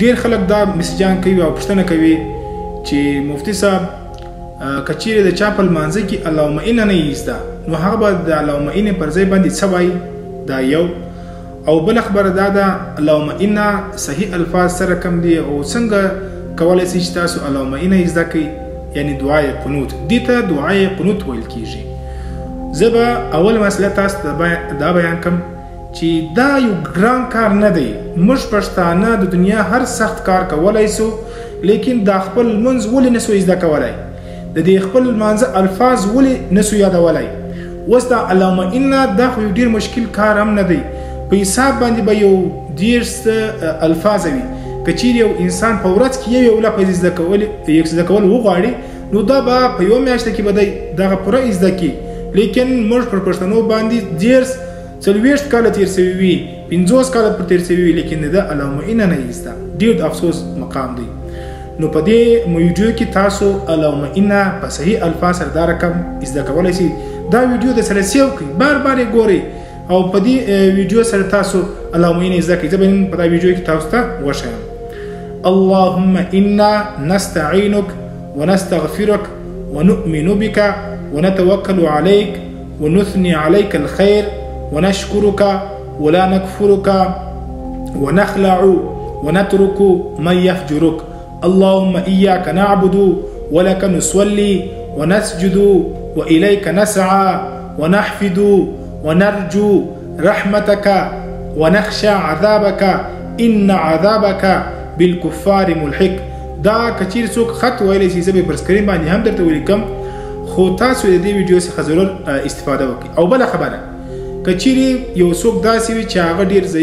ډیر خلک دا مسجان کوي او پوښتنه کوي چې مفتي صاحب که چیرې د چا په لمانځه کې اللهم انا نه یې زده نو هغه به د اللهم انا پر ځای باندې څه وایي؟ دا یو او بله خبره دا ده اللهم انا صحیح الفاظ سره کم دي او څنګه کولای شئ چې تاسو اللهم انا یې زده کړئ، یعنی دعای قنوت. دې ته دعای قنوت ویل کیږي. زه به اول مسله تاسو ته دا بیان کړم چې دا یو ګران کار نه دی. موږ پښتانه د دنیا هر سخت کار کولای سو، لیکن دا خپل لمونځ ولې نسو زده کولای؟ د دې خپل لمانځه الفاظ ولې نسو یادولای؟ اوس دا اللهم انا دا خو یو ډیر مشکل کار هم نه دی. په حساب باندې به یو 30 الفاظ وي. که چیرې یو انسان په ورځ کې یو یو لفظ زده کول وغواړي نو دا به په یوه میاشت کې به دی دغه پوره زده کړي. لیکن موږ پر پښتنو باندې 30 40 کاله تیر سوي وي، 50 کاله پر تیر سوي وي، لیکن د اللهم انا نه یې زده. ډېر د افسوس مقام دی. نو په دې ویډیو کې تاسو اللهم انا په صحیح الفاظ سره دا رقم زده کولی شئ. دا ویډیو د سره save کړئ، بار بار یې ګورئ او په دې ویډیو سره تاسو اللهم انا زده کړئ. زه به نن په دا ویډیو کې تاسو ته وښیم. اللهم انا نستعینک ونستغفرک ونؤمن بك ونتوكل عليك ونثني عليك الخير ونشكرك ولا نكفرك ونخلع ونترك من يفجرك. اللهم إياك نعبد ولك نصلي ونسجد وإليك نسعى ونحفد ونرجو رحمتك ونخشى عذابك إن عذابك بالكفار ملحق. دا کچیر څوک خط ویلی شي، زه به پر screen باندې هم درته ولیکم، خو تاسو د دې ویډیو څخه ضرور استفاده وکړئ. او بله خبره، که چیرې یو څوک داسې وي چې هغه ډېر ضعیف